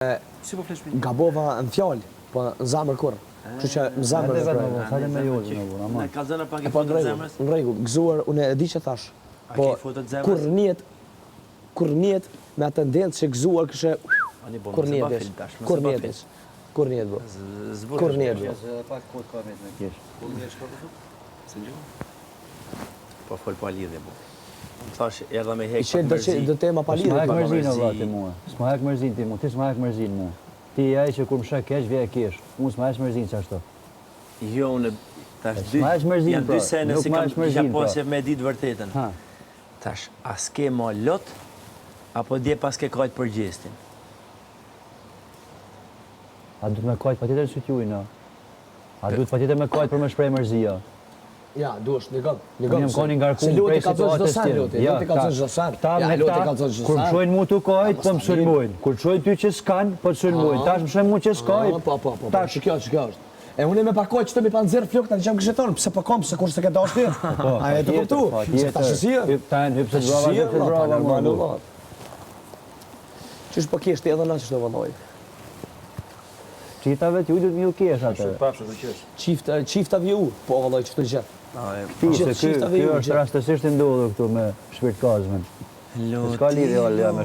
Si po flesh mi? Gabova në fjalë, po në zemër kurrë. Kështu që në zemër veproj. veproj. Me Jozin, o burrë, aman. Na kallzona pak E i po në fotot rregull, zemrës. në rregull, gëzuar, unë e di që thash. A Po ke fotot zemrës? kur njet, kur njet me atë tendencë që gëzuar kishe Ani bo, kur mos e njet ba veç, film tash, mos kur e ba njet film. veç, kur njet bro. Zbur. Kur njet bro. Edhe pak kohë ka met me kesh. Kur njet shko po? Se ngjo. Po fol pa lidhje po. Më thash erdha me hek I qenë do mërzi. që do tema pa S'ma lidhje. hek pa mërzin o mërzi. vlla ti mua. S'ma hek mërzin ti mua, ti s'ma hek mërzin mua. Ti je ai që kur më sheh keq vje e kesh. Unë s'ma heq mërzin çashtu. Jo, unë tash dy. S'ma heq mërzin, Janë pra. dy sene Nuk si ma kam heq mërzin, kisha pasje pra. me ditë vërtetën. Ha. Tash, a s'ke ma lot, apo dje pas ke kajt për gjestin? A duhet me kajt patjetër në syt juj, no? A duhet patjetër me kajt për me shpreh mërzia? Ja, duhesh, një gëm, një gëm. Unë jam konë i ngarkum Se loti prej ka zënë çdo situatës sen, tjere. loti, Ja, loti ka zënë çdo sen. Këta Ja, me loti këta, ka zënë çdo kur më sen. shohin mu tu kajt, po më mos ta sulmojnë. Kur të shohin ty që s'kan, po të sulmojnë. Tash më shohin mu që s'kaj. Po, po, po, po, Tash që kjo, që kjo është. E unë me pakoj që të mi pa nxjerr flokët, tani që më kishte thonë, pse po kam, pse kur s'e ke dashur ti? Po, A e të kuptu? Se tash si e? Hyp tan, hyp se Si brava, e, hyp se vlla, pa brava, normal, mua. vlla. Qysh po kesh ti edhe na qështu vëllai. Çiftave t'ju duhet mi ju kesh atë. Prapë do qesh. Çift çiftave ju, po vëllai çto gjë. Ti se Gjithë ky, çiftave ky ju është gjë. rastësisht i ndodhur këtu me shpirt kazmën. Loti. S'ka lidhje valla me